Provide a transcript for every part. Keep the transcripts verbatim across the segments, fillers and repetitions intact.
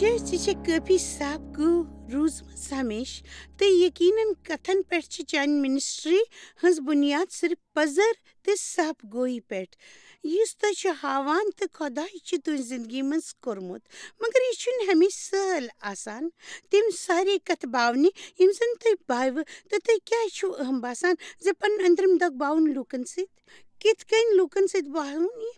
ژےٚ چھےٚ کٲفی صاحب گو روٗزمٕژ ہمیشہٕ، تہٕ یقیناً کتھن پٮ۪ٹھ چھِ چانہِ منسٹری ہٕنٛز بُنیاد صرف پزر تہٕ صاحب گویی پٮ۪ٹھ، یُس تۄہہِ چھُ ہاوان تہٕ خۄداے چھُ تُہنٛزِ زندگی منٛز کوٚرمُت۔ مگر یہِ چھُنہٕ ہمیشہٕ سہل آسان تِم سارے کتھٕ باونہِ، یِم زن تۄہہِ باوٕ تہٕ تۄہہِ کیازِ چھُو اہم باسان زِ پنُن أنٛدرِم دگ باوُن لوٗکن سۭتۍ۔ کِتھ کٔنۍ لوٗکن سۭتۍ باوُن یہِ؟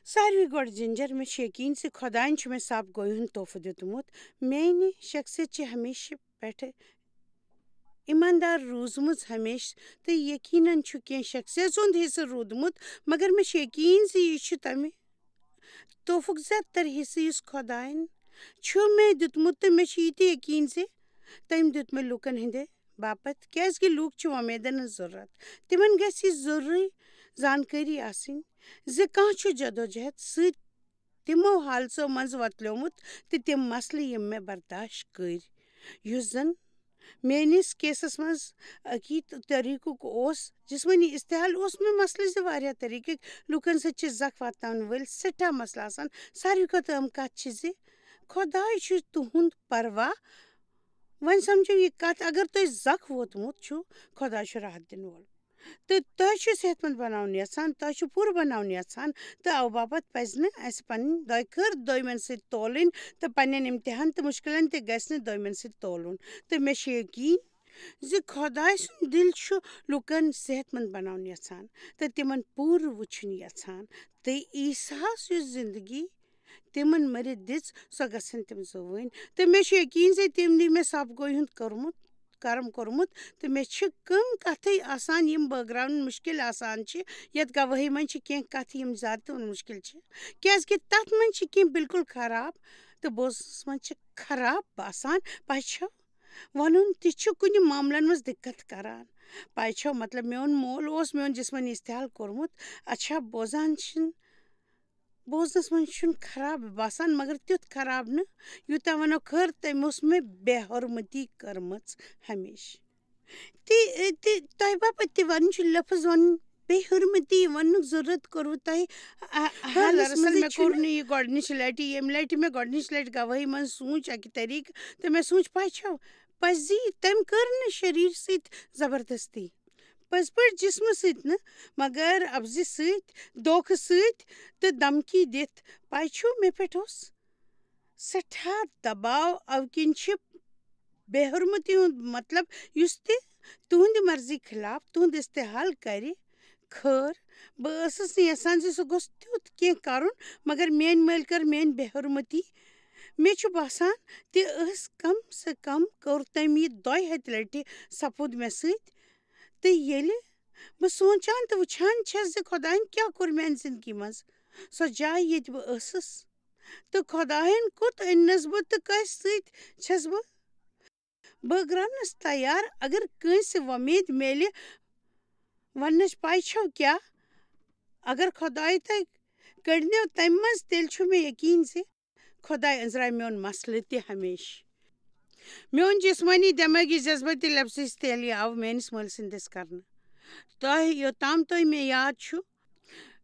ساروی گۄڈٕ جِنجر، مےٚ چھُ یقیٖن زِ خۄدایَن چھُ مےٚ صاحب گویی ہُنٛد تحفہٕ دیُتمُت۔ میٛانہِ شخصیت چھِ ہمیشہٕ پٮ۪ٹھٕ ایٖماندار روٗزمٕژ ہمیشہٕ، تہٕ یقیٖناً چھُ کینٛہہ شخصیت سُنٛد حصہٕ روٗدمُت، مگر مےٚ چھُ یقیٖن زِ یہِ چھُ تَمہِ تحفُک زیادٕ تر حصہٕ یُس خۄدایَن چھُ مےٚ دیُتمُت، تہٕ مےٚ چھُ یہِ تہِ یقیٖن زِ تٔمۍ دیُت مےٚ لوٗکَن ہٕنٛدِ باپتھ، کیازِ کہِ لوٗکھ چھِ وۄمیدن ہٕنٛز ضروٗرت۔ تِمن گژھِ یہِ ضروٗری زانکٲری آسٕنۍ زِ کانٛہہ چھُ جدوجہد سۭتۍ تِمو حالژو منٛز وۄتلیومُت تہٕ تِم مسلہٕ یِم مےٚ برداشت کٔرۍ، یُس زن میٲنِس کیسس منٛز عقیٖد طریقُک اوس۔ جسمٲنی استحال اوس مےٚ مسلہٕ زِ واریاہ طریقٕکۍ لوٗکن سۭتۍ چھِ زکھ واتناونہٕ وٲلۍ سٮ۪ٹھاہ مسلہٕ آسان۔ ساروی کھۄتہٕ اہم کتھ چھِ زِ خۄداے چھُ تُہُنٛد پرواہ۔ وۄنۍ سمجھو یہِ کتھ، اگر تۄہہِ زکھ ووتمُت چھُ، خۄداے چھُ راحت دِنہٕ وول۔ تہٕ تۄہہِ چھُ صحت مند بناوُن یژھان، تۄہہِ چھُ پوٗرٕ بناوُن یژھان، تہٕ اوٕ باپتھ پزِ نہٕ اسہِ پنٕنۍ دۄیہِ خٲر دویمٮ۪ن سۭتۍ تولٕنۍ تہٕ پننٮ۪ن امتحان تہٕ مُشکلن تہِ گژھِ نہٕ دویمٮ۪ن سۭتۍ تولُن۔ تہٕ مےٚ چھُ یقیٖن زِ خۄداے سُنٛد دِل چھُ لوٗکن صحت مند بناوُن یژھان تہٕ تِمن پوٗرٕ وُچھُن یژھان۔ تہٕ عیسیٰ ہس یُس زندگی تِمن مٔرِتھ دِژ، سۄ گژھن تِم زوٗوٕنۍ۔ تہٕ مےٚ چھُ یقیٖن زِ تٔمۍ دی مےٚ صاحب گویی ہُنٛد کوٚرمُت، کرم کوٚرمُت، تہٕ مےٚ چھِ کم کتھٕے آسان یِم بٲگراوٕنۍ مُشکل آسان چھِ۔ یتھ گوٲہی منٛز چھِ کینٛہہ کتھٕ یِم زیادٕ تہِ وَنُن مُشکل چھِ، کیازِ کہِ تتھ منٛز چھِ کینٛہہ بالکل خراب تہٕ بوزنس منٛز چھِ خراب باسان۔ پَزِ چھو وَنُن تہِ چھُ کُنہِ معاملن منٛز دِقت کران۔ پَزِ چھو، مطلب، میون مول اوس میون جسمٲنی استحال کوٚرمُت۔ اچھا، بوزان چھِنہٕ، بوزنس منٛز چھُنہٕ خراب باسان، مگر تیُتھ خراب نہٕ، یوٗتاہ وَنو خٲر، تٔمۍ اوس مےٚ بے حرمتی کٔرمٕژ ہمیشہٕ۔ تہِ، تہِ، تۄہہِ باپتھ تہِ وَنُن چھُ لفظ وَنُن، بے حرمتی وَننُک ضروٗرت کوٚروٕ تۄہہِ؟ آ، آ، حالس دراصل منٛزٕے مےٚ چھُنہٕ کوٚر نہٕ یہِ گۄڈٕنِچ لٹہِ، ییٚمہِ لٹہِ مےٚ گۄڈٕنِچ لٹہِ گوٲہی منٛز سوٗنٛچ اَکہِ طریٖقہٕ، تہٕ مےٚ سوٗنٛچ، پَزِ چھو، پَزی تٔمۍ کٔر نہٕ شریٖر سۭتۍ زبردستی، پٔزۍ پٲٹھۍ جسمہٕ سۭتۍ نہٕ، مگر اَپزِ سۭتۍ، دھوکہٕ سۭتۍ تہٕ دھمکی دِتھ۔ پَزِ چھو، مےٚ پٮ۪ٹھ اوس سٮ۪ٹھاہ دباو، اَوٕ کِنۍ چھِ بے حرمتی ہُنٛد مطلب یُس تہِ تُہنٛدِ مرضی خلاف تُہنٛد استحال کرِ، خٲر، بہٕ ٲسٕس نہٕ یژھان زِ سُہ گوٚژھ تیُتھ کینٛہہ کرُن، مگر میٲنۍ مٲلۍ کٔر میٲنۍ بے حرمتی۔ مےٚ چھُ باسان تہِ ٲس کم سے کم کوٚر تٔمۍ یہِ دۄیہِ ہتہِ لٹہِ سپُد مےٚ سۭتۍ۔ تہٕ ییٚلہِ بہٕ سونٛچان تہٕ وٕچھان چھَس زِ خۄدایَن کیٛاہ کوٚر میٛانہِ زِندگی منٛز، سۄ جاے ییٚتہِ بہٕ ٲسٕس، تہٕ خۄدایَن کوٚت أننَس بہٕ تہٕ کٲنٛسہِ سۭتۍ چھَس بہٕ بٲگراونَس تیار۔ اگر کٲنٛسہِ وۄمید میلہِ، وَننٕچ پَے چھَو کیٛاہ؟ اگر خۄدایہِ تۄہہِ کٔڑنو تَمہِ منٛز، تیٚلہِ چھُ مےٚ یقیٖن زِ خۄداے أنٛزراوِ میون مسلہٕ تہِ ہمیشہٕ۔ میون جسمٲنی، دٮ۪مٲغی، جذبٲتی لفظی استحال آو میٲنِس مٲلۍ سٕنٛدِ دٔسۍ کرنہٕ۔ تۄہہِ، یوٚتام تۄہہِ مےٚ یاد چھُ،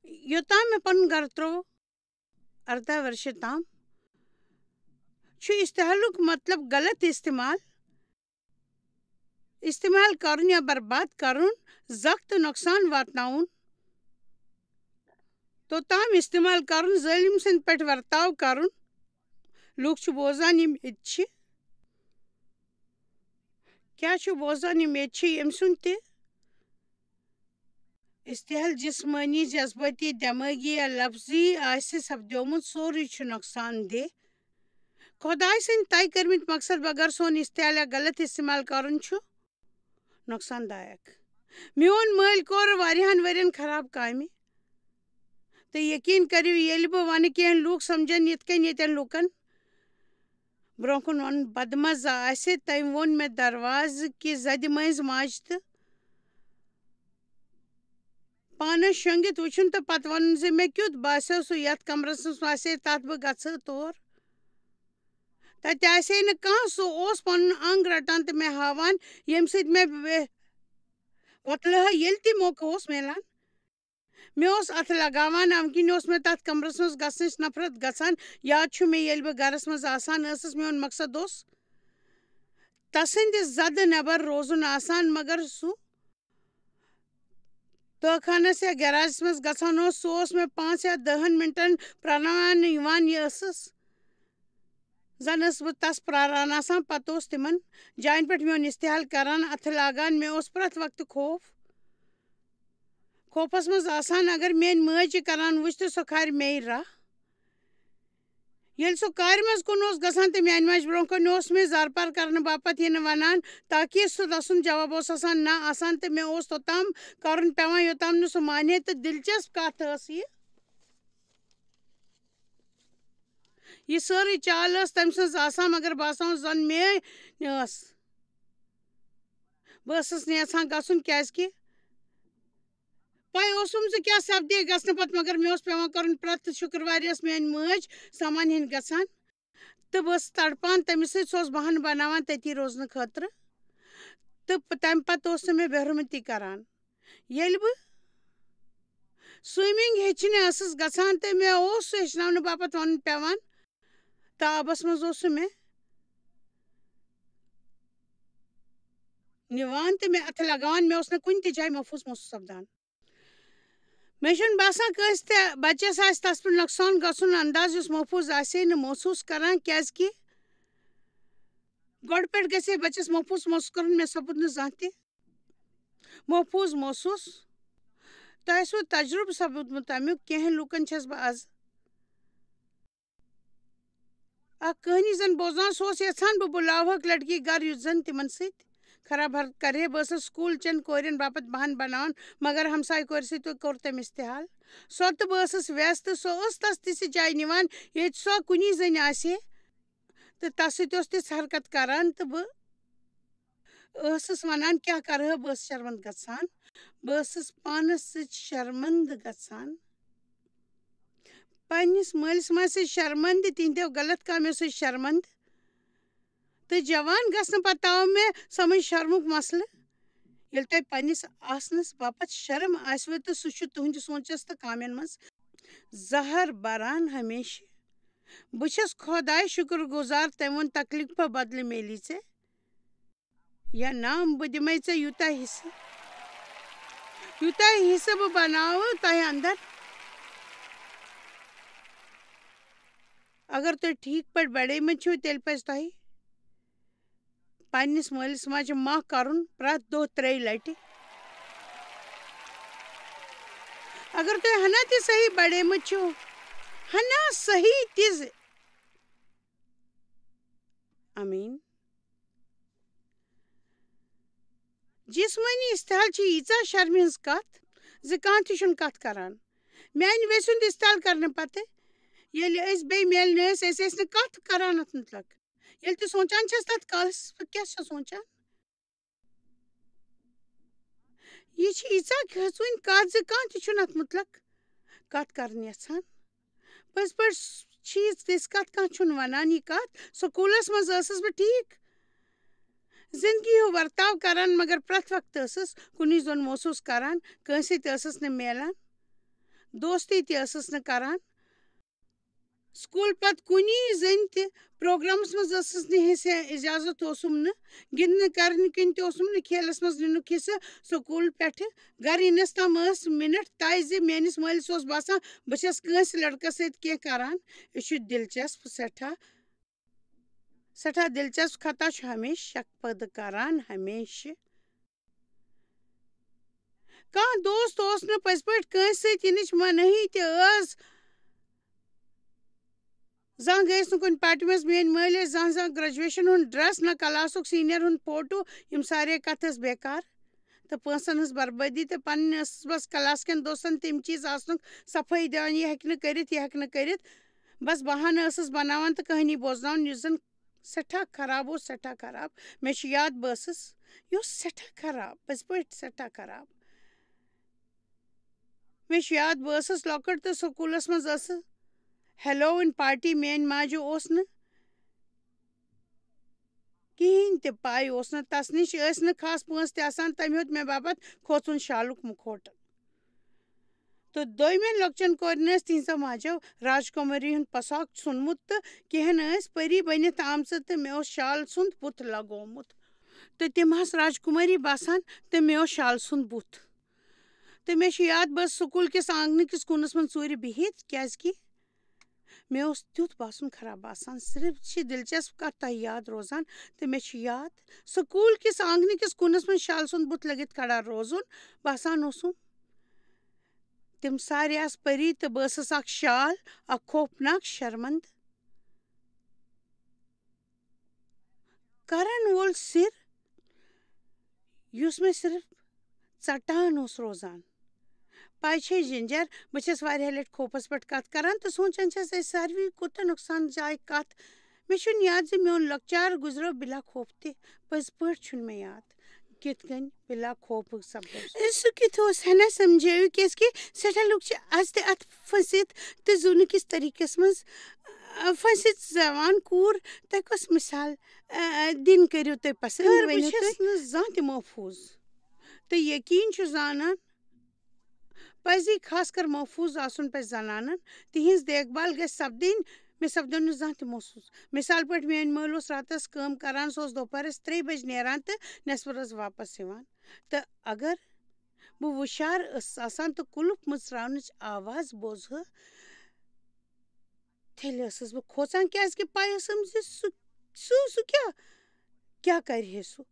یوٚتام مےٚ پنُن گرٕ ترٛوو، ارداہ ؤرشہِ تام، چھُ استحالُک مطلب غلط استعمال، استعمال کرُن یا برباد کرُن، زکھ تہٕ نۄقصان واتناوُن، توٚتام استعمال کرُن، ظٲلِم سٕنٛدِ پٮ۪ٹھ ورتاو کرُن۔ لوٗکھ چھِ بوزان یِم ییٚتہِ چھِ۔ کیٛاہ چھُ بوزان یِم ییٚتہِ چھِ، ییٚمہِ سُنٛد تہِ استحال جسمٲنی، جذبٲتی، دٮ۪مٲغی یا لفظی آسہِ سپدیومُت، سورُے چھُ نۄقصان دہ۔ خۄداے سٕنٛدۍ طے کٔرمٕتۍ مقصد بغٲر سون استحال یا غلط استعمال کرُن چھُ نۄقصان دایک۔ میون مٲلۍ کوٚر واریاہن ؤرین خراب کامہِ۔ تہٕ یقیٖن کٔرِو، ییٚلہِ بہٕ وَنہٕ، کینٛہہ لوٗکھ سمجھن یِتھ کٔنۍ ییٚتٮ۪ن لوٗکن برٛونٛہہ کُن وَنُن بدمزٕ آسہِ۔ تٔمۍ ووٚن مےٚ دروازٕ کہِ زدِ مٔنٛزۍ ماجہِ تہٕ پانَس شۄنٛگِتھ وٕچھُن تہٕ پتہٕ وَنُن زِ مےٚ کیُتھ باسیو سُہ یَتھ کمرَس منٛز آسہِ ہے، تَتھ بہٕ گژھٕ ہا تور۔ تَتہِ آسہِ ہے نہٕ کانٛہہ، سُہ اوس پَنُن انٛگ رَٹان تہٕ مےٚ ہاوان، ییٚمہِ سۭتۍ مےٚ بے-، وۄتلہٕ ہا ییٚلہِ تہِ موقعہٕ اوس میلان۔ مےٚ اوس اَتھٕ لگاوان، اَمہِ کِنۍ اوس مےٚ تَتھ کمرَس منٛز گژھنٕچ نفرت گژھان۔ یاد چھُ مےٚ، ییٚلہِ بہٕ گرَس منٛز آسان ٲسٕس، میون مقصد اوس تَسٕنٛدِ زدٕ نٮ۪بر روزُن آسان، مگر سُہ تہٕ خانس یا گیراجس منٛز گژھان اوس، سُہ اوس مےٚ پانٛژھ یا دَہَن مِنٹَن پرٛارناوان یِوان۔ یہِ ٲسٕس، زَن ٲسٕس بہٕ تَس پرٛاران آسان۔ پَتہٕ اوس تِمَن جایَن پٮ۪ٹھ میون استحال کران، اَتھٕ لاگان۔ مےٚ اوس پرٛٮ۪تھ وقتہٕ خوف، خوفَس منٛز آسان، اگر میٲنۍ مٲج یہِ کران وٕچھ تہٕ سۄ کھارِ مے راہ۔ ییٚلہِ سُہ کارِ منٛز کُن اوس گژھان تہٕ میانہِ ماجہِ برونٛہہ کنہِ اوس مےٚ زارپار کرنہٕ باپتھ یِنہٕ ونان، تاکہِ سُہ تسُنٛد جواب اوس آسان نہ آسان، تہٕ مےٚ اوس توٚتام کرُن پٮ۪وان، یوٚتام نہٕ سُہ مانے۔ تہٕ دلچسپ کتھ ٲس یہِ، یہِ سٲرٕے چال ٲس تٔمۍ سٕنٛز آسان، مگر باسان اوس زن مے ٲس۔ بہٕ ٲسٕس نہٕ یژھان گژھُن، کیازِ کہِ پَے اوسُم زِ کیٛاہ سپدِ گژھنہٕ پَتہٕ، مگر مےٚ اوس پٮ۪وان کَرُن پرٛٮ۪تھ شُکروارِ ٲس میٛٲنۍ مٲج سامان ہیٚنۍ گژھان، تہٕ بہٕ ٲسٕس تڑپان تٔمِس سۭتۍ۔ سُہ اوس بہانہٕ بَناوان تٔتی روزنہٕ خٲطرٕ، تہٕ پ-، تَمہِ پَتہٕ اوس نہٕ مےٚ بے حرمتی کَران۔ ییٚلہِ بہٕ سُومِنٛگ ہیٚچھنہِ ٲسٕس گژھان تہٕ مےٚ اوس سُہ ہیٚچھناونہٕ باپَتھ وَنُن پٮ۪وان، تہٕ آبَس منٛز اوس سُہ مےٚ نِوان تہٕ مےٚ اَتھٕ لگاوان۔ مےٚ اوس نہٕ کُنہِ تہِ جایہِ محفوٗظ محسوٗس سپدان۔ مےٚ چھُنہٕ باسان کٲنٛسہِ تہِ بَچَس آسہِ تَس پٮ۪ٹھ نۄقصان گژھُن، انداز یُس محفوٗظ آسہِ ہے نہٕ محسوٗس کران، کیٛازِکہِ گۄڈٕ پٮ۪ٹھ گژھِ ہے بَچَس محفوٗظ محسوٗس کَرُن۔ مےٚ سَپُد نہٕ زانٛہہ تہِ محفوٗظ محسوٗس۔ تۄہہِ آسِوٕ تجرُبہٕ سَپُدمُت تَمیُک۔ کینٛہَن لوٗکَن چھَس بہٕ آز اکھ کہانی زن بوزان، سُہ اوس یژھان بہٕ بُلاوہکھ لڑکی گرٕ، یُتھ زن تِمن سۭتۍ خراب حرکت کرِ ہے۔ بہٕ ٲسٕس سکوٗل چٮ۪ن کورٮ۪ن باپتھ بہانہٕ بناوان، مگر ہمسایہِ کورِ سۭتۍ کوٚر تٔمۍ استحال۔ سۄ تہٕ بہٕ ٲسٕس وٮ۪س، تہٕ سۄ ٲس تس تِژھِ جایہِ نِوان، ییٚتہِ سۄ کُنی زٔنۍ آسہِ ہے، تہٕ تس سۭتۍ اوس تِژھ حرکت کران، تہٕ بہٕ ٲسٕس وَنان، کیٛاہ کَرٕ ہا؟ بہٕ ٲسٕس شرمنٛدٕ گژھان۔ بہٕ ٲسٕس پانَس سۭتۍ شرمنٛدٕ گژھان، پنٛنِس مٲلِس ماجہِ سۭتۍ شرمنٛدٕ، تِہنٛدیو غلط کامیو سۭتۍ شرمنٛدٕ۔ تہٕ جوان گژھنہٕ پَتہٕ آو مےٚ سَمٕجھ شرمُک مسلہٕ۔ ییٚلہِ تۄہہِ پنٛنِس آسنَس باپتھ شرم آسِوٕ، تہٕ سُہ چھُ تُہنٛدِ سونٛچَس تہٕ کامٮ۪ن منٛز زہر بَران ہمیشہٕ۔ بہٕ چھَس خۄداے شُکُر گُزار، تٔمۍ ووٚن، تکلیٖفہٕ بدلہٕ میلی ژےٚ یا نام، بہٕ دِمے ژےٚ یوٗتاہ حصہٕ، یوٗتاہ حصہٕ بہٕ بناوٕ تۄہہِ اندر۔ اگر تُہۍ ٹھیٖک پٲٹھۍ بڑیمٕتۍ چھِو، تیٚلہِ پزِ تۄہہِ پننِس مٲلِس ماجہِ ماہ کرُن پرٛٮ۪تھ دۄہ ترٛیٚیہِ لٹہِ۔ اگر تُہۍ ہنا تہِ صحیح بڑیمٕتۍ چھِو، ہنا صحیح تہِ زِ، آمین۔ جسمٲنی استحال چھِ ییٖژاہ شرمہِ ہٕنٛز کتھ زِ کانٛہہ تہِ چھُنہٕ کتھ کران۔ میانہِ ویسہِ ہُنٛد استحال کرنہٕ پتہٕ ییٚلہِ أسۍ بیٚیہِ میلنہِ ٲسۍ، أسۍ ٲسۍ نہٕ کتھ کران اتھ مُتلق۔ ییٚلہِ تہِ سونٛچان چھَس تتھ کالس، بہٕ کیٛاہ چھَس سونٛچان؟ یہِ چھِ ییٖژاہ کھٔژوٕنۍ کتھ زِ کانٛہہ تہِ چھُنہٕ اتھ مُتلق کتھ کرنہِ یژھان۔ پٔزۍ پٲٹھۍ چھِ یہِ تِژھ کتھ، کانٛہہ چھُنہٕ ونان یہِ کتھ۔ سکوٗلس منٛز ٲسٕس بہٕ ٹھیٖک، زندگی ہُنٛد ورتاو کران، مگر پرٛٮ۪تھ وقتہٕ ٲسٕس کُنُے زوٚن محسوٗس کران، کٲنٛسہِ سۭتۍ ٲسٕس نہٕ میلان، دوستی تہِ ٲسٕس نہٕ کران۔ سکوٗل پتہٕ کُنی زٔنۍ تہِ پروگرامس منٛز ٲسٕس نہٕ حصہٕ، اجازت اوسُم نہٕ، گِنٛدنہٕ کرنہٕ کِنۍ تہِ اوسُم نہٕ کھیلس منٛز نِنُک حصہٕ۔ سکوٗل پٮ۪ٹھٕ گرٕ یِنس تام ٲس مِنٹ طے زِ میٲنِس مٲلِس اوس باسان بہٕ چھَس کٲنٛسہِ لڑکس سۭتۍ کینٛہہ کران۔ یہِ چھُ دلچسپ سٮ۪ٹھاہ۔ سٮ۪ٹھاہ دلچسپ خطا چھُ ہمیشہٕ شک پٲدٕ کران، ہمیشہٕ۔ کانٛہہ دوست اوس نہٕ پٔزۍ پٲٹھۍ کٲنٛسہِ سۭتۍ یِنٕچ منٲہی تہِ ٲس۔ زانٛہہ گٔیَس نہٕ کُنہِ پارٹی منٛز۔ میٛٲنۍ مٲلۍ ٲسۍ زانٛہہ زانٛہہ graduation ہُنٛد dress، نہ کلاسُک senior ہُنٛد فوٹو، یِم سارے کتھٕ ٲسۍ بیکار۔ تہٕ پونٛسن ہٕنٛز بربٲدی تہٕ پننِس بس کلاس کٮ۪ن دوستن تِم چیٖز آسنُک صفٲیی دِوان، یہِ ہیٚکہِ نہٕ کٔرِتھ، یہِ ہیٚکہِ نہٕ کٔرِتھ۔ بس بہانہٕ ٲسٕس بناوان تہٕ کہانی بوزناوان، یُس زن سٮ۪ٹھاہ خراب اوس، سٮ۪ٹھاہ خراب۔ مےٚ چھُ یاد، بہٕ ٲسٕس، یہِ اوس سٮ۪ٹھاہ خراب، پٔزۍ پٲٹھۍ سٮ۪ٹھاہ خراب۔ مےٚ چھُ یاد، بہٕ ٲسٕس لۄکٕٹ تہٕ سکوٗلس منٛز ٲسٕس Halloween party، میٛٲنۍ ماجہِ اوس نہٕ کِہیٖنۍ تہِ پَے، اوس نہٕ تَس نِش، ٲسۍ نہٕ خاص پونٛسہٕ تہِ آسان، تَمہِ ہیوٚت مےٚ باپتھ کھوژُن شالُک مُکھوٹہٕ۔ تہٕ دوٚیمٮ۪ن لۄکچٮ۪ن کورٮ۪ن ٲس تِہنٛزو ماجو راجکمٲری ہُنٛد پۄشاک ژھُنمُت تہٕ کینٛہَن ٲسۍ پٔری بٔنِتھ آمژٕ تہٕ مےٚ اوس شال سُنٛد بُتھ لگومُت۔ تہٕ تِم آسہٕ راجکمٲری باسان تہٕ مےٚ اوس شال سُنٛد بُتھ۔ تہٕ مےٚ چھُ یاد، بہٕ ٲسٕس سکوٗل کِس آنٛگنہٕ کِس کوٗنَس منٛز ژوٗرِ بِہِتھ، کیٛازِکہِ مےٚ اوس تیُتھ باسُن خراب باسان۔ صرف چھِ دِلچسپ کَتھ تۄہہِ یاد روزان۔ تہٕ مےٚ چھُ یاد، سکوٗل کِس آنٛگنہٕ کِس کوٗنَس منٛز شال سُنٛد بُتھ لٔگِتھ کھڑا روزُن۔ باسان اوسُم تِم سارے آسہٕ پٔری تہٕ بہٕ ٲسٕس اَکھ شال، اَکھ خوفناک شرمندٕ کرن وول سِر، یُس مےٚ صرف ژٹان اوس روزان۔ پاے چھے جِنجر، بہٕ چھَس واریاہ لَٹہِ خوفَس پٮ۪ٹھ کَتھ کران تہٕ سونٛچان چھَس، أسۍ ساروی کوٗتاہ نۄقصان جایہِ کَتھ۔ مےٚ چھُنہٕ یاد زِ میون لۄکچار گُزریو بِلا خوف تہِ۔ پٔزۍ پٲٹھۍ چھُنہٕ مےٚ یاد کِتھ کٔنۍ بِلا خوفُک سَپدوس۔ سُہ کیُتھ اوس ہنا سَمجھٲیِو، کیٛازِکہِ سٮ۪ٹھاہ لُکھ چھِ آز تہِ اَتھ پھٔسِتھ تہٕ زُونہٕ کِس طٔریٖقَس منٛز، آ، پھٔسِتھ زٮ۪وان کوٗر۔ تۄہہِ کۄس مِثال، آ، دِنۍ کٔرِو تُہۍ پَسنٛد؟ خٲر، بہٕ ؤنِو چھَس تُہۍ۔ نہٕ زانٛہہ تہِ محفوٗظ تہٕ یقیٖن چھُ زانان پَزی، خاص کر محفوٗظ آسُن پَزِ زنانن۔ تِہنٛز دیکھ بھال گژھِ سپدٕنۍ۔ مےٚ سپدیو نہٕ زانٛہہ تہِ محسوٗس۔ مثال پٲٹھۍ، میٲنۍ مٲلۍ اوس راتس کٲم کران، سُہ اوس دُپہرس ترٛیٚیہِ بجہِ نیران تہٕ نٮ۪صفہٕ رٲژ واپس یِوان۔ تہٕ اگر بہٕ وُشار ٲسٕس آسان تہٕ کُلُف مٕژراونٕچ آواز بوزہٕ، تیٚلہِ ٲسٕس بہٕ کھوژان، کیٛازِکہِ پَے ٲسٕم زِ سُہ، سُہ، سُہ کیٛاہ، کیٛاہ کَرِ ہے سُہ؟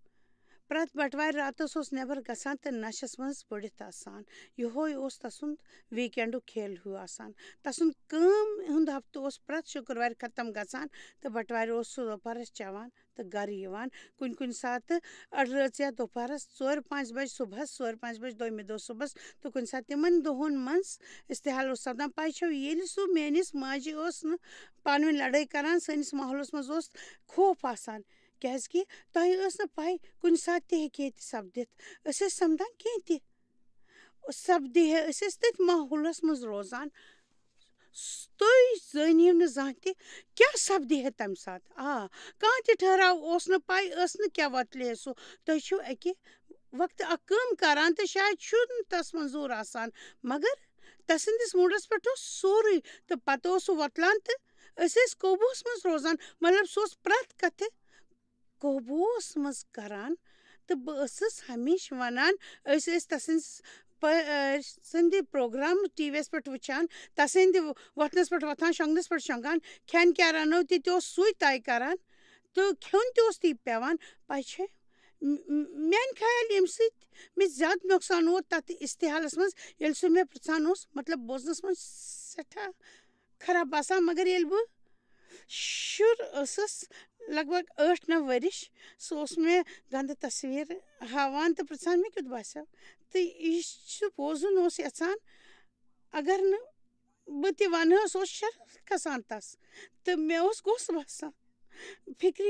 پرٛٮ۪تھ بَٹوارِ راتَس اوس نٮ۪بَر گژھان تہٕ نَشَس منٛز بٔڑِتھ آسان۔ یِہوٚے اوس تَسُنٛد ویٖکٮ۪نٛڈُک کھیل ہیوٗ آسان۔ تَسُنٛد کٲم ہُنٛد ہفتہٕ اوس پرٛٮ۪تھ شُکروارِ ختم گژھان تہٕ بَٹوارِ اوس سُہ دُپہرَس چٮ۪وان تہٕ گَرٕ یِوان۔ کُنہِ کُنہِ ساتہٕ اَڑٕ رٲژ یا دُپہرَس ژورِ پانٛژِ بَجہِ صُبحَس، ژورِ پانٛژِ بَجہِ دوٚیمہِ دۄہ صُبحَس تہٕ کُنہِ ساتہٕ تِمَن دۄہَن منٛز استحال اوس سپدان۔ پَے چھَو، ییٚلہِ سُہ میٛٲنِس ماجہِ اوس نہٕ پانہٕ ؤنۍ لڑٲے کران، سٲنِس ماحولس منٛز اوس خوف آسان، کیازِ کہِ تۄہہِ ٲس نہٕ پَے کُنہِ ساتہٕ تہِ ہیٚکہِ ہے تہِ سپدِتھ۔ أسۍ ٲسۍ سمدان کینٛہہ تہِ سپدِ ہے، أسۍ ٲسۍ تٔتھۍ ماحولس منٛز روزان۔ س-، تُہۍ زٲنِو نہٕ زانٛہہ تہِ کیٛاہ سپدِ ہے تَمہِ ساتہٕ۔ آ، کانٛہہ تہِ ٹھہراو اوس نہٕ پَے، ٲس نہٕ کیٛاہ وۄتلہِ ہے سُہ۔ تُہۍ چھِو اَکہِ وقتہٕ اَکھ کٲم کران تہٕ شاید چھُنہٕ تَس منظوٗر آسان، مگر تَسٕنٛدِس موٗڈَس پٮ۪ٹھ اوس سورُے، تہٕ پَتہٕ اوس سُہ وۄتلان تہٕ أسۍ ٲسۍ قوبوٗہَس منٛز روزان، مطلب، سُہ اوس پرٛٮ۪تھ کَتھِ قوبوٗہَس منٛز کران۔ تہٕ بہٕ ٲسٕس ہمیشہِ وَنان، أسۍ ٲسۍ تَسٕنٛز پہ-، ٲ، سٕنٛدِ پروگرام ٹی وی یَس پٮ۪ٹھ وٕچھان، تَسٕنٛدِ وۄتھنَس پٮ۪ٹھ وۄتھان، شۄنٛگنَس پٮ۪ٹھ شۄنٛگان، کھٮ۪ن کیٛاہ رَنو تہِ تہِ اوس سُے طے کران تہٕ کھیوٚن تہِ اوس تی پٮ۪وان۔ پَے چھے، م-، م-، میٛانہِ خیال ییٚمہِ سۭتۍ مےٚ زیادٕ نۄقصان ووت تَتھ استحالَس منٛز، ییٚلہِ سُہ مےٚ پرٛژھان اوس، مطلب، بوزنَس منٛز سٮ۪ٹھاہ خراب باسان، مگر ییٚلہِ بہٕ شُر ٲسٕس، لگ بگ ٲٹھ نَو ؤرِش، سُہ اوس مےٚ گنٛدٕ تصویر ہاوان تہٕ پرٛژھان، "مےٚ کیُتھ باسیو؟" تہٕ یہِ چھُ بوزُن اوس یَژھان، اگر نہٕ بہٕ تہِ وَنہٕ ہا، سُہ اوس شرارت کھسان تَس، تہٕ مےٚ اوس غصہٕ باسان۔ فِکرِ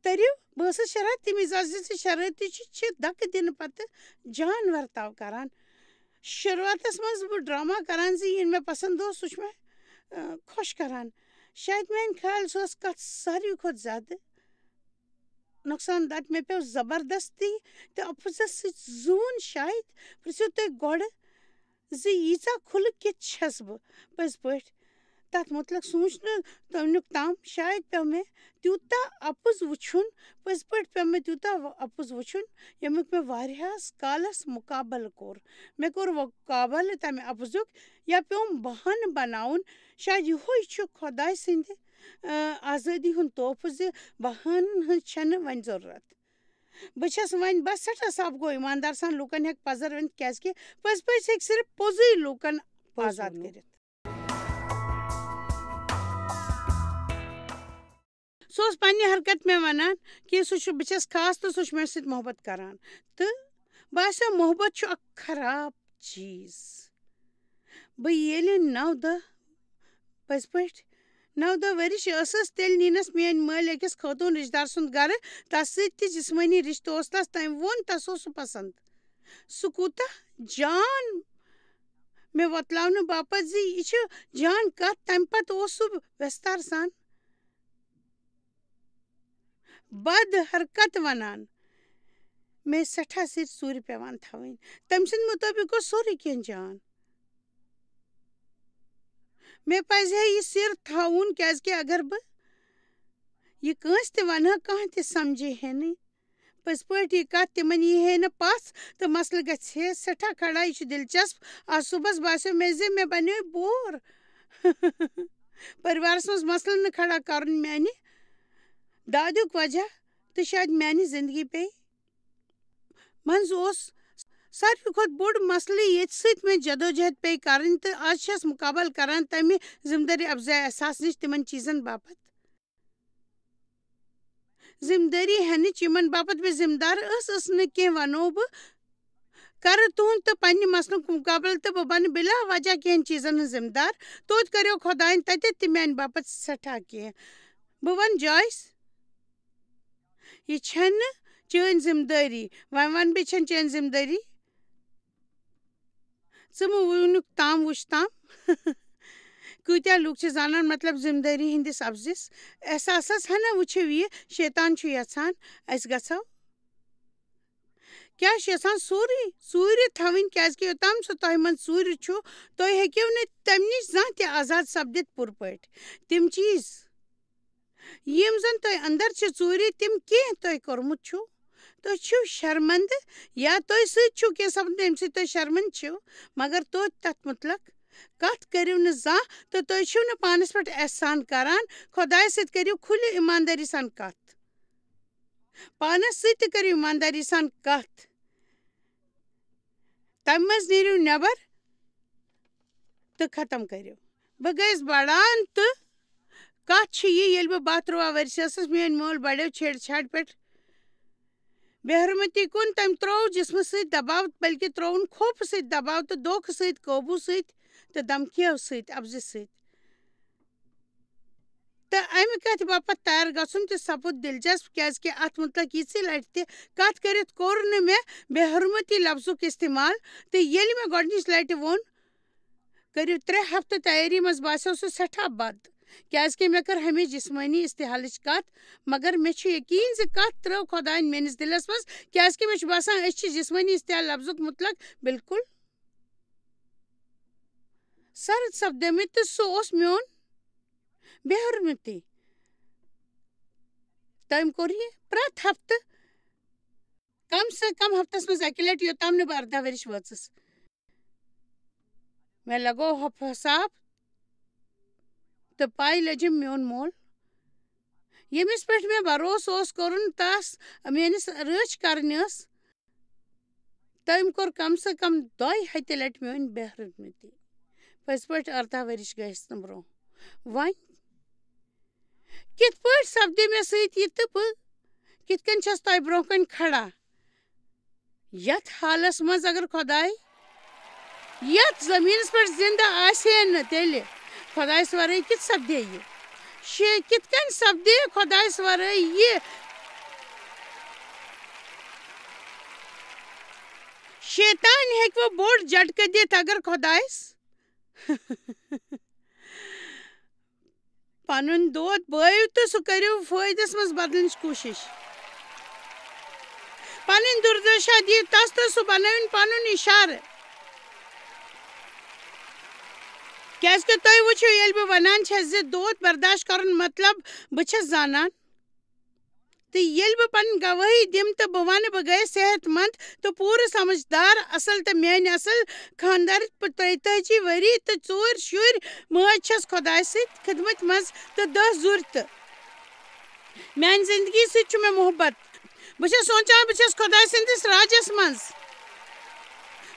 تٔرِو، بہٕ ٲسٕس شرارتی مِزاز، زِ شرٲرتی چھِ، چھِ دَکہٕ دِنہٕ پَتہٕ جان ورتاو کران۔ شروٗعاتَس منٛز بہٕ ڈرامہ کران زِ یہِ مےٚ پسنٛد اوس، سُہ چھُ مےٚ، اَ، خۄش کران۔ شاید میٛانہِ خیال سُہ ٲس کَتھ ساروی کھۄتہٕ زیادٕ نۄقصان دہ۔ مےٚ پیوٚو زبردستی تہٕ اَپُزَس سۭتۍ زوٗن شاید۔ پرٛژھِو تُہۍ گۄڈٕ زِ ییٖژاہ کھُلہٕ کِتھ چھَس بہٕ پٔزۍ پٲٹھۍ؟ تَتھ مُتعلِق سوٗنٛچنہٕ تَمیُک تام شاید پیوٚو مےٚ تیوٗتاہ اَپُز وٕچھُن، پٔزۍ پٲٹھۍ پیوٚو مےٚ تیوٗتاہ و-، اَپُز وٕچھُن، ییٚمیُک مےٚ واریاہَس کالَس مُقابلہٕ کوٚر۔ مےٚ کوٚر مُقابلہٕ تَمہِ اَپُزُک، یا پیوٚم بہانہٕ بَناوُن۔ شاید یِہوٚے چھُ خۄداے سٕنٛدِ، آ، آزٲدی ہُنٛد تحفہٕ زِ بہانَن ہٕنٛز چھَنہٕ وۄنۍ ضروٗرت۔ بہٕ چھَس وۄنۍ بس سٮ۪ٹھاہ صاف گوٚو ایٖماندار سان لوٗکَن ہٮ۪کہٕ پَزر ؤنِتھ، کیٛازِکہِ پٔزۍ پٲٹھۍ ہیٚکہِ صرف پوٚزُے لوٗکَن پوٚز آزاد ووٚنُو۔ کٔرِتھ۔ سُہ اوس پننہِ حرکت مےٚ وَنان کہِ سُہ چھُ، بہٕ چھَس خاص تہٕ سُہ چھُ مےٚ سۭتۍ محبت کران۔ تہٕ باسیو محبت چھُ اکھ خراب چیٖز۔ بہٕ ییٚلہِ نَو دَہ، پٔزۍ پٲٹھۍ، نَو دَہ ؤرِش ٲسٕس، تیٚلہِ نِنَس میٛٲنۍ مٲلۍ أکِس خٲتوٗن رِشتہٕ دار سُنٛد گَرٕ۔ تَس سۭتۍ تہِ جسمٲنی رِشتہٕ اوس تَس۔ تٔمۍ ووٚن تَس اوس سُہ پَسنٛد۔ سُہ کوٗتاہ جان مےٚ وۄتلاونہٕ باپتھ زِ یہِ چھِ جان کَتھ۔ تَمہِ پَتہٕ اوس سُہ وٮ۪ستار سان بد حرکت وَنان۔ مےٚ ٲسۍ سٮ۪ٹھاہ سۭتۍ ژوٗرِ پٮ۪وان تھاوٕنۍ۔ تٔمۍ سٕنٛدِ مُطٲبِق اوس سورُے کینٛہہ جان۔ مےٚ پَزِ ہے یہِ سِر تھاوُن، کیٛازِکہِ اگر بہٕ یہِ کٲنٛسہِ تہِ وَنہٕ ہا، کانٛہہ تہِ سَمجھِ ہے نہٕ۔ پٔزۍ پٲٹھۍ یہِ کَتھ تِمَن یی ہے نہٕ پَژھ تہٕ مسلہٕ گژھِ ہے سٮ۪ٹھاہ کھڑا۔ یہِ چھُ دِلچسپ۔ آز صُبحَس باسیو مےٚ زِ مےٚ بَنیو بور۔ پٔریوارَس منٛز مسلہٕ نہٕ کھڑا کَرُن میٛانہِ دادیُک وجہ تہٕ شاید میٛانہِ زِندگی پیٚیہِ منٛز اوس ساروی کھۄتہٕ بوٚڑ مسلہٕ، ییٚتہِ سۭتۍ مےٚ جدوجہد پیٚیہِ کَرٕنۍ، تہٕ آز چھَس مُقابل کَران تَمہِ ذمہٕ دٲری افزٲیی احساس نِش تِمَن چیٖزَن باپتھ۔ ذمہٕ دٲری ہٮ۪نٕچ یِمَن باپتھ بہٕ ذمہٕ دار ٲس، ٲس نہٕ کینٛہہ، وَنو بہٕ، کَرٕ تُہُنٛد تہٕ پنٛنہِ مسلُک مُقابلہٕ، تہٕ بہٕ بَنہٕ بِلا وجہ کینٛہَن چیٖزَن ہٕنٛز ذمہٕ دار۔ توتہِ کَریو خۄدایَن تَتٮ۪تھ تہِ میٛانہِ باپتھ سٮ۪ٹھاہ کینٛہہ۔ بہٕ وَنہٕ جایس، یہِ چھَنہٕ چٲنۍ ذمہٕ دٲری۔ وۄنۍ وَنہٕ بہٕ، یہِ چھَنہٕ چٲنۍ ذمہٕ دٲری۔ ژٕ مہٕ وٕنیُک تام وٕچھ تام۔ کۭتیٛاہ لُکھ چھِ زانان مطلب ذمہٕ دٲری ہٕنٛدِس افزِس، احساسَس۔ ہَنا وٕچھِو یہِ، شیطان چھُ یَژھان أسۍ گژھو۔ کیٛاہ چھُ یَژھان؟ سورُے ژوٗرِ تھاوٕنۍ، کیٛازِکہِ یوٚتام سُہ تۄہہِ منٛز ژوٗرِ چھُ، تُہۍ ہیٚکِو نہٕ تَمہِ نِش زانٛہہ تہِ آزاد سَپدِتھ پوٗرٕ پٲٹھۍ۔ تِم چیٖز، یِم زَن تۄہہِ اَندَر چھِ ژوٗرِ، تِم کینٛہہ تۄہہِ کوٚرمُت چھُو، تُہۍ چھِو شرمندٕ یا تۄہہِ سۭتۍ چھُو کینٛہہ سَپدُن، ییٚمہِ سۭتۍ تُہۍ شرمندٕ چھِو، مگر توتہِ تَتھ مُتلق کَتھ کٔرِو نہٕ زانٛہہ، تہٕ تُہۍ چھِو نہٕ پانَس پٮ۪ٹھ احسان کَران۔ خۄدایَس سۭتۍ کٔرِو کھُلہِ ایٖماندٲری سان کَتھ۔ پانَس سۭتۍ تہِ کٔرِو ایٖماندٲری سان کَتھ۔ تَمہِ منٛز نیٖرِو نٮ۪بَر تہٕ ختم کٔرِو۔ بہٕ گٔیَس بَڑان تہٕ کَتھ چھِ یہِ، ییٚلہِ بہٕ باہ تُرٛواہ ؤرِش ٲسٕس، میٛٲنۍ مول بَڑیو چھیڑ چھاڑِ پٮ۪ٹھ بے حرمتی کُن۔ تٔمۍ ترٛوو جسمہٕ سۭتۍ دباو، بلکہِ ترٛووُن خوفہٕ سۭتۍ دباو تہٕ دھوکہٕ سۭتۍ، قوبوٗ سۭتۍ تہٕ دھمکیو سۭتۍ، اَپزِ سۭتۍ۔ تہٕ اَمہِ کَتھِ باپتھ تیار گژھُن تہِ سَپُد دِلچسپ، کیٛازِکہِ اَتھ مُتلق یِژھِ لَٹہِ تہِ کَتھ کٔرِتھ کوٚر نہٕ مےٚ بے حرمتی لفظُک استعمال۔ تہٕ ییٚلہِ مےٚ گۄڈٕنِچ لَٹہِ ووٚن، کٔرِو ترٛےٚ ہفتہٕ تیٲری منٛز، باسیو سُہ سٮ۪ٹھاہ بد، کیٛازِکہِ مےٚ کٔر ہمیشہِ جسمٲنی استحالٕچ کَتھ، مگر مےٚ چھُ یقیٖن زِ کَتھ ترٛٲو خۄدایَن میٛٲنِس دِلَس منٛز، کیٛازِکہِ مےٚ چھُ باسان أسۍ چھِ جسمٲنی استحال لفظُک مُتلق بالکل سرد سپدیمٕتۍ، تہٕ سُہ اوس میون بے حرمتی۔ تٔمۍ کوٚر یہِ پرٛٮ۪تھ ہفتہٕ، کم سے کم ہفتس منٛز اکہِ لٹہِ، یوٚتام نہٕ بہٕ ارداہ ؤرِش وٲژٕس۔ مےٚ لگوو ہۄپھ حساب تہٕ پاے لٔجِم میون مول، ییٚمِس پٮ۪ٹھ مےٚ بھروسہٕ اوس کوٚرمُت، تس میٲنِس رٲچھ کرنہِ ٲس۔ تٔمۍ کوٚر کم سے کم دۄیہِ ہتہِ لٹہِ میٲنۍ بے حرمتی۔ پٔزۍ پٲٹھۍ ارداہ ؤرِش گٔیَس نہٕ برونٛہہ۔ وۄنۍ کِتھ پٲٹھۍ سپدِ مےٚ سۭتۍ یہِ تہٕ بہٕ کِتھ کٔنۍ چھَس تۄہہِ برونٛہہ کَنہِ کھڑا؟ یَتھ حالَس منٛز اگر خۄداے یَتھ زٔمیٖنَس پٮ۪ٹھ زِندٕ آسہِ ہے نہٕ، تیٚلہِ خۄدایَس وَرٲے کِتھ سپدِ ہے یہِ؟ شے-، کِتھ کٔنۍ سپدِ خۄدایَس وَرٲے یہِ؟ شیطان ہیٚکہِ وۄنۍ بوٚڑ جھٹکہٕ دِتھ اگر خۄدایَس پنُن دود بٲیِو تہٕ سُہ کٔرِو فٲیدس منٛز بدلنٕچ کوٗشِش۔ پنٕنۍ دُردشا دِیِو تس تہٕ سُہ بنٲوِن پنُن اِشارٕ۔ کیازِ کہِ تُہۍ وٕچھِو، ییٚلہِ بہٕ ونان چھَس زِ دود برداشت کرُن مطلب بہٕ چھَس زانان، تہٕ ییٚلہِ بہٕ پنٕنۍ گوٲہی دِمہٕ تہٕ بہٕ ونہٕ بہٕ گٔیَس صحت مند تہٕ پوٗرٕ سمجھدار، اصل تہٕ میٲنۍ اصل خاندار، ترٛیتٲجی ؤری تہٕ ژور شُرۍ، مٲج چھَس خۄدایہِ سۭتۍ خدمتہِ منٛز تہٕ دَہ زُرۍ تہٕ۔ میانہِ زندگی سۭتۍ چھُ مےٚ محبت۔ بہٕ چھَس سونٛچان بہٕ چھَس خۄداے سٕنٛدِس راجس منٛز۔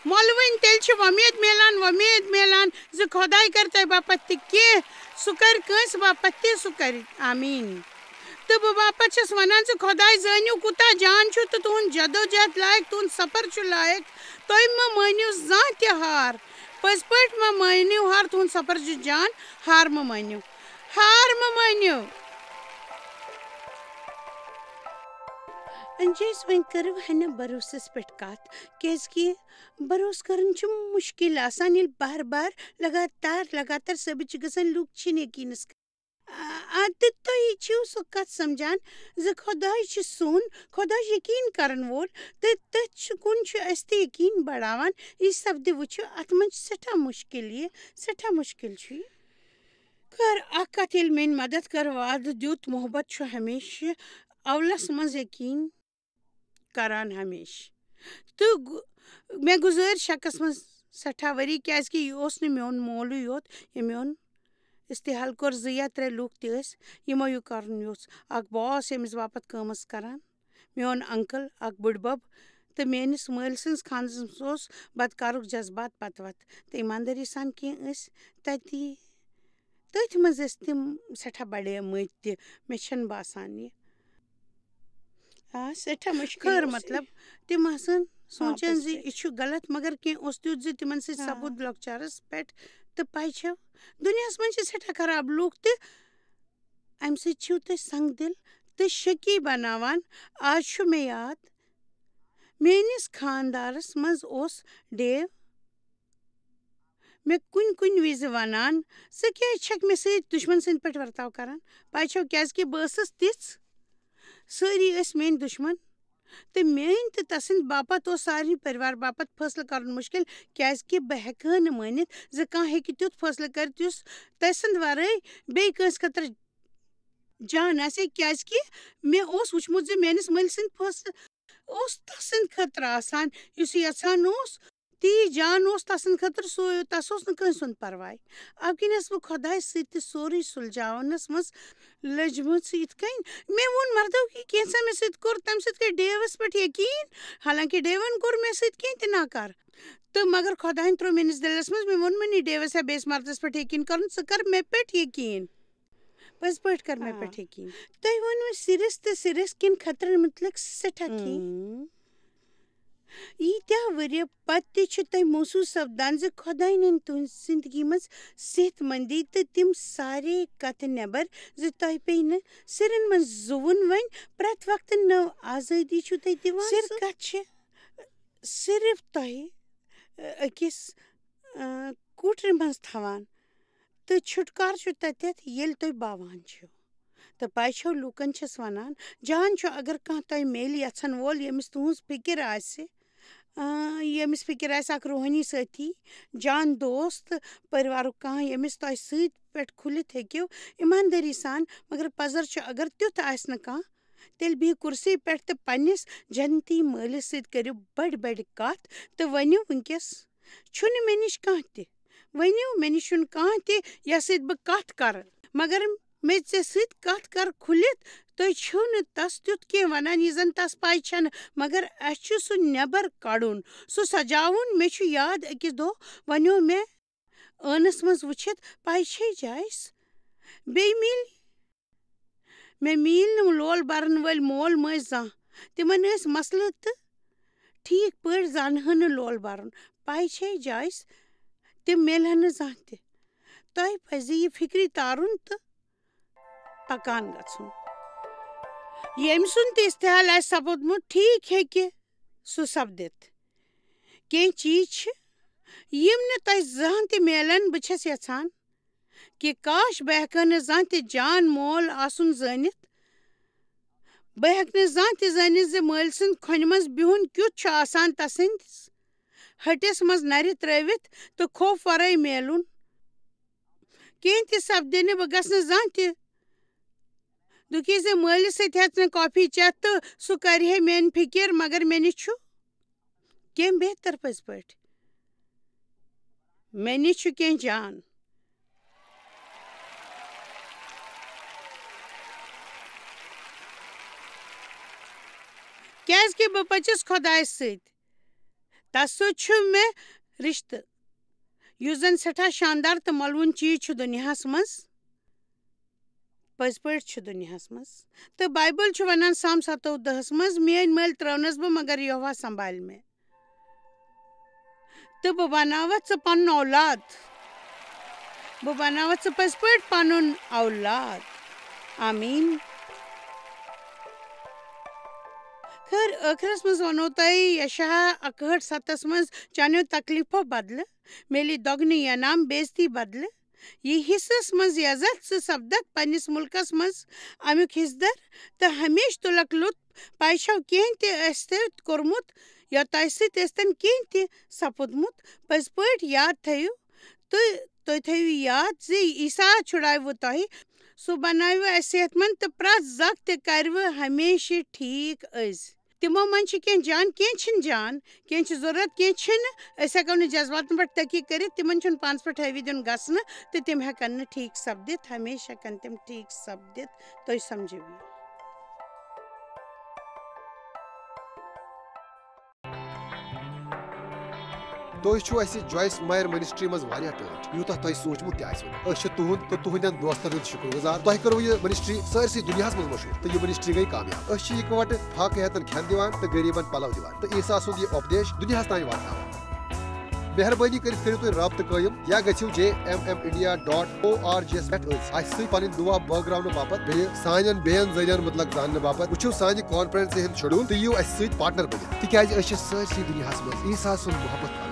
مۄلوٕنۍ تیٚلہِ چھِ وۄمید میلان، وۄمید میلان زِ خۄداے کرِ تۄہہِ باپتھ تہِ کینٛہہ، سُہ کرِ کٲنٛسہِ باپتھ تہِ، سُہ کرِ۔ آمیٖن۔ تہٕ بہٕ باپتھ چھَس وَنان زِ خۄداے زٲنِو کوٗتاہ جان چھُ تہٕ تُہُنٛد جدوجہد لایق، تُہُنٛد سفر چھُ لایق۔ تُہۍ مہٕ مٲنِو زانٛہہ تہِ ہار۔ پٔزۍ پٲٹھۍ مہٕ مٲنِو ہار، تُہُنٛد سفر چھُ جان، ہار مہٕ مٲنِو۔ ہار مہٕ مٲنِو۔ انجیز، وۄنۍ کٔرِو ہنا بھروسس پٮ۪ٹھ کتھ، کیازکہِ بھروسہٕ کرُن چھُ مُشکِل آسان، ییٚلہِ بار بار لگاتار لگاتار ثٲبت چھِ گژھان، لوٗکھ چھِنہٕ یقیٖنس آ، آ، تہٕ تُہۍ چھِو سُہ کَتھ سَمجھان زِ خۄداے چھُ سون، خۄداے یقیٖن کَرَن وول، تہٕ تٔتھۍ چھُ، کُن چھُ اَسہِ تہِ یقیٖن بَڑاوان۔ یہِ سَپدِ وٕچھِو، اَتھ منٛز چھُ سٮ۪ٹھاہ مُشکِل یہِ، سٮ۪ٹھاہ مُشکِل چھُ یہِ۔ کر اکھ کتھ، ییٚلہِ میٛٲنۍ مدد کر وعدٕ دیُت، محبت چھُ ہمیشہِ اولس منٛز یقین کران ہمیشہِ۔ تہٕ گُ-، مےٚ گُزٲرۍ شکس منٛز سٮ۪ٹھاہ ؤری، کیٛازِ کہِ یہِ اوس نہٕ میون مولٕے یوت، یہِ میون استحال کوٚر زٕ یا ترٛےٚ لوٗکھ تہِ ٲسۍ، یِمو یہِ کرُن یوٚژھ۔ اکھ boss ییٚمِس باپتھ کٲم ٲس کران، میون uncle، اکھ بٕڈبب، تہٕ میٲنِس مٲلۍ سٕنٛز خانٛدرس منٛز اوس بدکارُک جذبات پتہٕ وتھ تہٕ ایماندٲری سان کینٛہہ ٲسۍ تتی، تٔتھۍ منٛز ٲسۍ تِم سٮ۪ٹھاہ بڑیمٕتۍ تہِ۔ مےٚ چھَنہٕ باسان یہِ۔ آ، سٮ۪ٹھاہ مُشکِل خٲر، اوس یہِ۔ مطلب، تِم آسَن سونٛچان زِ یہِ چھُ غلط، مگر کینٛہہ اوس تیُتھ زِ تِمَن سۭتۍ آ۔ سَپُد لۄکچارَس پٮ۪ٹھ۔ تہٕ پَے چھَو، دُنیاہَس منٛز چھِ سٮ۪ٹھاہ خراب لوٗکھ تہِ، اَمہِ سۭتۍ چھِو تُہۍ سنٛگدِل تہٕ شکی بناوان۔ آز چھُ مےٚ یاد، میٛٲنِس خانٛدارَس منٛز اوس ڈیو مےٚ کُنہِ کُنہِ وِزِ وَنان، "ژٕ کیٛازِ چھَکھ مےٚ سۭتۍ دُشمَن سٕنٛدۍ پٲٹھۍ ورتاو کران؟" پَے چھَو، کیٛازِ کہِ بہٕ ٲسٕس تِژھ۔ سٲری ٲسۍ میٛٲنۍ دُشمَن۔ تہٕ میٛٲنۍ تہٕ تَسٕنٛدِ باپتھ اوس سارنٕے پٔرِوار باپتھ فٲصلہٕ کَرُن مُشکِل، کیٛازِ کہِ بہٕ ہٮ۪کہٕ ہا نہٕ مٲنِتھ زِ کانٛہہ ہیٚکہِ تیُتھ فٲصلہٕ کٔرِتھ یُس تَسٕنٛدِ وَرٲے بیٚیہِ کٲنٛسہِ خٲطرٕ جان آسہِ ہے، کیٛازِ کہِ مےٚ اوس وُچھمُت زِ میٛٲنِس مٲلۍ سٕنٛدۍ فٲصلہٕ اوس تَسٕنٛدِ خٲطرٕ آسان، یُس یہِ یَژھان اوس، تی جان اوس تَسٕنٛدِ خٲطرٕ، سُے، تَس اوس نہٕ کٲنٛسہِ ہُنٛد پَرواے۔ اَوٕ کِنۍ ٲسٕس بہٕ خۄدایہِ سۭتۍ تہِ سورُے سُلجاونَس منٛز لٔجمٕژ یِتھ کٔنۍ۔ مےٚ ووٚن مردو کہِ کینٛژھا مےٚ سۭتۍ کوٚر، تَمہِ سۭتۍ گٔے ڈیوَس پٮ۪ٹھ یقیٖن، حالانکہِ ڈیوَن کوٚر مےٚ سۭتۍ کینٛہہ تہِ ناکار۔ تہٕ مگر خۄدایَن ترٛوو میٛٲنِس دِلَس منٛز، مےٚ ووٚن، "مےٚ نی ڈیوَس یا بیٚیِس مردَس پٮ۪ٹھ یقیٖن کَرُن، ژٕ کَر مےٚ پٮ۪ٹھ یقیٖن۔" پٔزۍ پٲٹھۍ کَر مےٚ آ۔ پٮ۪ٹھ یقیٖن۔ تۄہہِ ووٚنوٕ سِرِس تہٕ سِرِس کٮ۪ن خطرَن مُتعلِق سٮ۪ٹھاہ کینٛہہ۔ اۭں۔ ییٖتیٛاہ ؤرۍ پتہٕ تہِ چھِ تۄہہِ محسوٗس سپدان زِ خۄداے نِن تُہٕنٛز زِندگی منٛز صحت مندی تہٕ تِم سارے کتھٕ نٮ۪بر زِ تۄہہِ پیٚیہِ نہٕ سِرٮ۪ن منٛز زُوُن وۄنۍ۔ پرٛٮ۪تھ وقتہٕ نٔو آزٲدی چھُو تۄہہِ دِوان۔ سِر سُہ کتھ چھِ صرف تۄہہِ، أ، أکِس، أ، کوٹرِ منٛز تھاوان تہٕ چھُٹکار چھُ تَتٮ۪تھ، ییٚلہِ تُہۍ باوان چھِو۔ تہٕ پَے چھو، لوٗکَن چھِس وَنان، جان چھُ، اگر کانٛہہ تۄہہِ میلہِ یَژھَن وول، ییٚمِس تُہٕنٛز فِکِر آسہِ، آ، ییٚمِس فِکِر آسہِ اَکھ روحٲنی سٲتھی، جان دوست، پٔرِوارُک کانٛہہ، ییٚمِس تۄہہِ سۭتۍ پٮ۪ٹھ کھُلِتھ ہیٚکِو، ایٖماندٲری سان، مگر پَزر چھُ، اگر تیُتھ آسہِ نہٕ کانٛہہ، تیٚلہِ بِہِو کُرسی پٮ۪ٹھ تہٕ پنٛنِس جنتی مٲلِس سۭتۍ کٔرِو بٔڑۍ بٔڑۍ کَتھ تہٕ ؤنِو وٕنۍکٮ۪س، "چھُنہٕ مےٚ نِش کانٛہہ تہِ۔ ؤنِو، مےٚ نِش چھُنہٕ کانٛہہ تہِ، یَس سۭتۍ بہٕ کَتھ کَرٕ۔ مگر مےٚ ژےٚ سۭتۍ کَتھ کَرٕ کھُلِتھ، تُہۍ چھِو نہٕ تَس تیُتھ کینٛہہ وَنان، یہِ زَن تَس پَے چھَنہٕ، مگر اَسہِ چھُ سُہ نٮ۪بَر کَڑُن، سُہ سَجاوُن۔" مےٚ چھُ یاد، أکِس دۄہ وَنیو مےٚ ٲنَس منٛز وٕچھِتھ، "پَے چھے جایس، بیٚیہِ میلہِ مےٚ میلۍ نہٕ لول بَرَن وٲلۍ مول موج زانٛہہ۔ تِمَن ٲسۍ مسلہٕ تہٕ ٹھیٖک پٲٹھۍ زانہٕ ہن نہٕ لول بَرُن۔ پَے چھے جایس، تِم میلہِ ہن نہٕ زانٛہہ تہِ۔ تۄہہِ پَزِ یہِ فِکرِ تارُن تہٕ پَکان گژھُن۔ ییٚمۍ سُنٛد تہِ استحال آسہِ سپُدمُت، ٹھیٖک ہیٚکہِ سُہ سپدِتھ۔ کینٛہہ چیٖز چھِ، یِم نہٕ تۄہہِ زانٛہہ تہِ میلَن۔" بہٕ چھَس یَژھان کہِ کاش بہٕ ہٮ۪کہٕ ہا نہٕ زانٛہہ تہِ جان مول آسُن زٲنِتھ۔ بہٕ ہٮ۪کہٕ نہٕ زانٛہہ تہِ زٲنِتھ زِ مٲلۍ سٕنٛدِ کھۄنہِ منٛز بِہُن کیُتھ چھُ آسان، تَسٕنٛدِس ۂٹِس منٛز نَرِ ترٛٲوِتھ تہٕ خوف ورٲے میلُن۔ کینٛہہ تہِ سپدِ نہٕ، بہٕ گژھٕ نہٕ زانٛہہ تہِ دُکھی زِ مٲلِس سۭتۍ ہٮ۪ژ نہٕ کافی چٮ۪تھ تہٕ سُہ کرِ ہے میٲنۍ فِکِر، مگر مےٚ نِش چھُ کینٛہہ بہتر پٔزۍ پٲٹھۍ۔ مےٚ نِش چھُ کینٛہہ جان۔ کیٛازِ کہِ بہٕ پٔچِس خۄدایَس سۭتۍ۔ تَس سۭتۍ چھُ مےٚ رِشتہٕ، یُس زَن سٮ۪ٹھاہ شاندار تہٕ مۄلوُن چیٖز چھُ دُنیاہَس منٛز۔ پٔزۍ پٲٹھۍ چھُ دُنیاہَس منٛز۔ تہٕ بایبل چھُ وَنان، سام ستووُہ دَہَس منٛز، "میٲنۍ مٲلۍ ترٲونَس بہٕ، مگر یہوہ سنبھالہِ مےٚ۔ تہٕ بہٕ بناوَتھ ژٕ پنُن اولاد۔ بہٕ بناوَتھ ژٕ پٔزۍ پٲٹھۍ پنُن اولاد۔" آمیٖن۔ خٲر، ٲخرس منٛز وَنو تۄہہِ یشعیاہ اَکہٲٹھ ستَس منٛز، "چانیو تکلیفو بدلہٕ میلہِ دۄگنہٕ انعام، بے عزتی بدلہٕ یہِ حصس منٛز عزت، ژٕ سپدکھ پننِس مُلکس منٛز امیُک حصدار تہٕ ہمیشہٕ تُلکھ لطف۔ پَے چھَو، کینٛہہ تہِ ٲسۍتَن کوٚرمُت یا تۄہہِ سۭتۍ ٲسۍتَن کینٛہہ تہِ سپُدمُت، پٔزۍ پٲٹھۍ یاد تھٲیِو، تہٕ تُہۍ تھٲیِو یاد زِ عیسیٰ چھُڑایوٕ تۄہہِ، سُہ بنٲوِوٕ اَسہِ صحت مند تہٕ پرٛٮ۪تھ زکھ تہِ کَرِوٕ ہمیشہِ ٹھیٖک أسۍ۔ تِمو منٛز چھِ کینٛہہ جان، کینٛہہ چھِنہٕ جان، کینٛہہ چھِ ضروٗرت، کینٛہہ چھِنہٕ۔ أسۍ ہٮ۪کو نہٕ جذباتن پٮ۪ٹھ تٔکی کٔرِتھ، تِمن چھُنہٕ پانَس پٮ۪ٹھ حٲوی دیُن گژھنہٕ تہٕ تِم ہٮ۪کن نہٕ ٹھیٖک سپدِتھ، ہمیشہِ ہٮ۪کن تِم ٹھیٖک سپدِتھ۔ تُہۍ سمجھِو یہِ۔ تُہۍ چھِو اَسہِ جویس مایر منسٹری منٛز واریاہ ٹٲٹھۍ، یوٗتاہ تۄہہِ سوٗنٛچمُت تہِ آسِوٕ نہٕ۔ أسۍ چھِ تُہُنٛد تہٕ تُہٕنٛدٮ۪ن دوستن ہُنٛد شُکر گُزار۔ تۄہہِ کٔروٕ یہِ منسٹری سٲرسٕے دُنیاہَس منٛز مشہوٗر تہٕ یہِ منسٹری گٔے کامیاب۔ أسۍ چھِ یِکوَٹہٕ فاقہٕ ہیتن کھٮ۪ن دِوان تہٕ غریٖبن پلو دِوان تہٕ عیسیٰ سُنٛد یہِ اُپدیش دُنیاہَس تام واتناوان۔ مہربٲنی کٔرِتھ کٔرِو تُہۍ رابطہٕ قٲیِم یا گٔژھِو J M M India dot O R G یَس پٮ۪ٹھ أسۍ اَسہِ سۭتۍ پنٕنۍ دُعا بٲگراونہٕ باپتھ، بیٚیہِ سانٮ۪ن بیٚین ذٔریعن مُتعلق زاننہٕ باپتھ۔ وٕچھِو سانہِ کانفرنسہِ ہُنٛد شیڈول تہٕ یِیِو اَسہِ سۭتۍ پارٹنر بٔنِتھ، تِکیازِ أسۍ چھِ سٲرسٕے دُنیاہَس منٛز عیسیٰ سُنٛد محبت